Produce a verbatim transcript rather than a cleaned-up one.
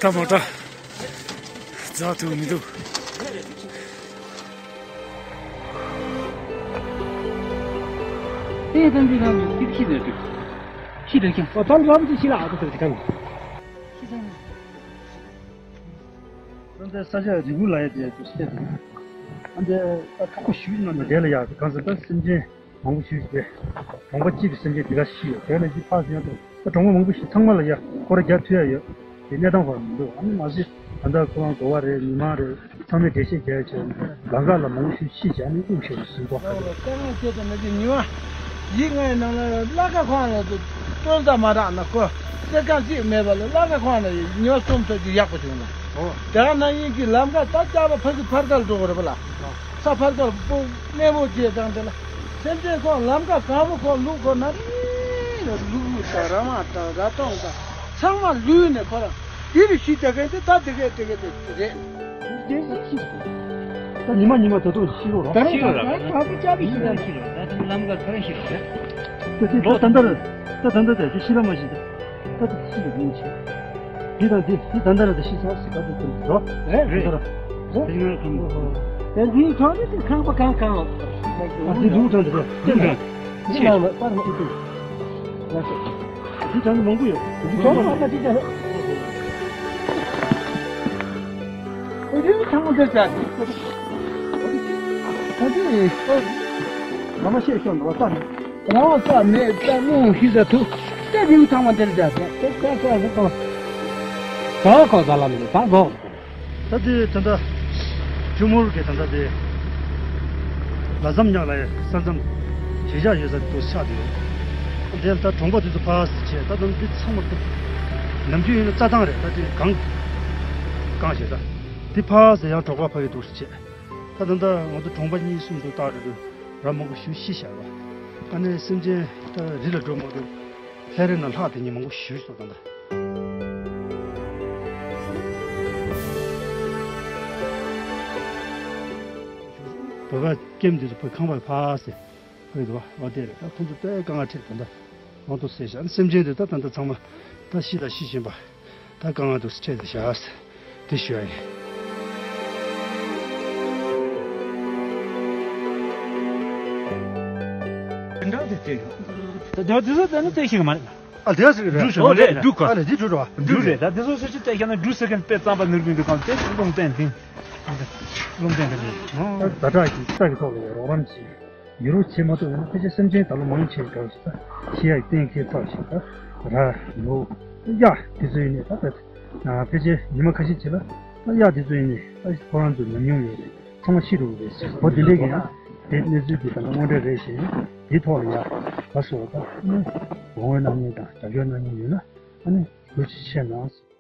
ད་མོ་ཊ་འཛེག་ཐུབ་མི་འདུག་དེ་ད་འདི་ལ་ཤི་ཤི་རེད་འདུག་ཤི་རེད་ཀྱང་། ཨོ་ད་ལམ་གྱི་ཤི་ལ་ཨ་ད་ད་དེ་གང་། ཤི་ད་ནི། ད་ལྟ་ས་ཆ་རི་བོ་ལ་ཡ་དེ་ཚོ་ཤི་ད། ཨ་འདི་ད་ཁག་པོ་ཞུ་ཡིན་ན་མི་བདེ་ལ་ཡ་གང་ཟེར་ད་སེམས་ཅན་མང་པོ་ཞིག་རེད། གྲོང་པ་གཅིག་གི་སེམས་ཅན་དེ་ག་ཤི་ཡོད་དེ་ལ་ཡི་ཕག་ཟེར་ཡང་དང་ད་གྲོང་པ་མང་པོ་ཞིག་ཚང་མ་ལ་ཡ་སྐོར་རྒྱག་ཐུབ་ཡ་ཡོད། དེ་གནས་སྟངས་ཧ་མི་འདུག་ཨ་ནི་མ་གཞི་ད་ལྟ་ཁོ་རང་འགོ་བ་རེད་མི་མང་རེད་ཚང་མས་འགྲེལ་བཤད་རྒྱག་ཡ་བྱས་ལམ་ཁ་ལ་མང་པོ་ཞིག་ཤི་བྱས་ནས་དབུགས་ཤོར་ཟིན་ཐོག་ཁ་རེད། དཀའ་ངལ་ཆེ་དུ་མི་དེ་ཉི་མ་ཡིག་ལྔའི་ནང་ལ་བླ་ཁ་ཁོང་ལ་སྟོན་ཟ་མ་རག་ན་ཁོ་སེ་ཀ་གཅིག་མེད་པ་ལ་བླ་ཁ་ཁོང་ལ་ཉི་མ་གསུམ་ཐོག་གཅིག་ཡག་པོ་བྱུང་ན་དེ་ག་ན་ཡིན་གྱི་ལམ་ཁ་ད་ལྕགས་པ་ཕ་གི་ཕར་ཁར་འགྲོ་དགོས་རེད་པ་ལ། ས་ཕར་ཚུར་སྤུ་གནས་མོ་བྱས་དང་དེ་ལ་སེམས་ཅན་ཁོ་ལམ་ཁ་གང་པོ་ཁོ་ལུག་ཁོ་ན་རེ་ལུག་དང་ར་མ་དང་ར་ཏོང་དང་ཚང་མ་ལུས་ནས་ཁོ་རང་དེ་རུ་ཤི་རྒྱག་མཁན་དེ་ད་དེ་གས་དེ་གས་དེ་རེད། ད་ཉི་མ་ཉི་མ་ད་དུང་ཤི་རོགས་ར། ད་རུང་ཤི་རོགས་ར། ད་དུང་ཅག་གི་ཤི་རོགས་ཤི་རོགས་ད་དུང་ལམ་ཁ་ཁ་ར་ཤི་རོགས་ར། ད་དེ་ད་ད་ད་ར་ད་ད་ད་ད་དེ་ཤི་ར་མ་ཤི་ད། ད་དེ་ཤི་ར་མ་ཤི། འདི་དང་འདི་འདི་ད་ལྟ་ར་དེ་ཤི་ཚར་སྲིད་པ་དེ་ཚོ་འགྲོ། རེད་རེད། ད་ལྟ་ར། དེ་ང་གང་། དེ་འདིའི་གྲོང་དེ་དེ་ཁང་པ་གང་གང་ལ། ཨ་འདི་འདུག་གྲོང་དེ་རེད། འདི་ནང་འདི་ནང་ལ་པར་མ་ཨུ་ཏུ། ང་ཚོ། འདི་གྲོང་དེ་མང་པོ་ཡོད། འདི་གྲོང་དེ་མ་པ་འདི་ད། ཨོ་འདི་ཚང་མ་འདིར་བྱ། ཨ་འདི། ང་མ་ཤེས་ཤོག་འགྲོ་བ་ས་ནས། རང་ས་མེད་ས་རླུང་ཤི་ས་ཐུག་ཏེ་མིའུ་ཚང་མ་འདིར་བྱ་ཏེ་ཏེ་ཏེ་ཏེ་ཧུ་ཏོ། ད་ཁོ་ས་ལམ་ནས་ད་འགོག་ད་དེ་ད་ལྟ་ཇོ་མོར་གྱི་ད་ལྟ་དེ་ལ་ཟམ་ཉག་ལ་ས་མཚམས་གཞིས་ཆགས་ཡོད་ས་དུ་ཆགས་དེ་ཡོད། དེ་ལ་ད་གྲོང་པ་དེ་ཚོ་ཕར་ཟེར་བྱས་ད་དུང་འདི་ཚང་མ་ད་ནམ་རྒྱུན་ཡིན་ན་རྩྭ་ཐང་རེད། ད་དེ་གངས་གངས་ཞེ་ད་དེ་ཕར་ཟེར་ཡང་གྲོགས་པ་ཕ་གི་འདུག་ཟེར་བྱས། ད་ད་ལྟ་ང་ཚོ་གྲོང་པ་གཉིས་གསུམ་དུ་བཏགས་རེད་འདུག་ར་མང་པོ་ཞིག་ཤི་བཞག་པ། ཨ་ནེ་སེམས་ཅན་ད་རི་ལ་འགྲོ་མ་ཐུབ། ལྷས་རའི་ནང་ལྷག་དེ་ཉིད་མང་པོ་ཞིག་སོང་ད་ལྟ། བོད་པ་ཀེམ་དེ་ཚོ་བོད་ཁང་པ་ཕ་སེ་ཕ་གི་འདུག་བ་དེ་རེད། ད་ཁོང་ཚོ་ལྟ་དཀའ་ངལ་འཕྲད་ད་ལྟ་མང་དུ་སེ་བཞག་སེམས་ཅན་དེ་ད་ད་ལྟ་ཚང་མ་ད་ཤི་ད་ཤི་བཞིན་པ། ད་གང་ང་དུ་སྤྲད་དེ་བཞག་དེ་ཞུ་ཡ་ཡིན། འདྲ་དེ་དེ། ད་དེ་དེ་ཚོ་དེ་ནི་བལྟས་ཤེས་གི་མ་རེད། ཨ་དེ་ཟེར་གི་རེད། འབྲུ་ཞོ་ཨ་རེད་འབྲུ་ག་ཨ་ལེ་དེ་འབྲུ་རེད་བ། འབྲུ་རེད། ད་དེ་ཚོ་སུ་ཅི་བལྟས་ཤེས་ན་འབྲུ་ཟེར་མཁན་དཔེ་གཙང་པ་ནོར་གི་འདུག་གམ་དེ་ལུང་བསྟན་དེ། ལུང་བསྟན་དེ་རེད། ད་དྲག་གི་ས་གི་ཐོག་ལ་རོགས་རམ་བྱེད། ཡོ་རོབ་བྱེད་མ་ཐུབ་ཡང་ཕལ་ཆེར་སེམས་ཅན་ད་ལོ་མང་ཆེ་འགྲོ་ཞིག་ད་ཤི་ཡག་གཏན་འཁེལ་ཚར་ཞིག་ད་ར་ལུག་གཡག་དེ་ཚོ་ཡིན་ནས་ད་ད་ཕལ་ཆེར་ཉི་མ་ཁ་ཤས་ཅིག་ལ་ད་གཡག་དེ་ཚོ་ཡིན་ནས་ད་ཁོ་རང་ཚོ་ཉམས་མྱོང་ཡོད་རེད། ཚང་མ་ཤི་འགྲོ་གི་རེད་ཟེར་གོ་དེ་འདྲས་ཀྱི་ཡང་དེ་གནས་ཚུལ་དེ་ད་ལྟ་དངོས་འབྲེལ་རེད་ཞེས་དེའི་ཐོག་ལ་ཡ་ད་སོ་ད་ཨ་ནི་ངོ་རྒོལ་གནང་མཁན་དང་རྒྱབ་སྐྱོར་གནང་མཁན་ཡོད་ན་ཨ་ནི་འགྲོ་ཅིག་བྱས་ན།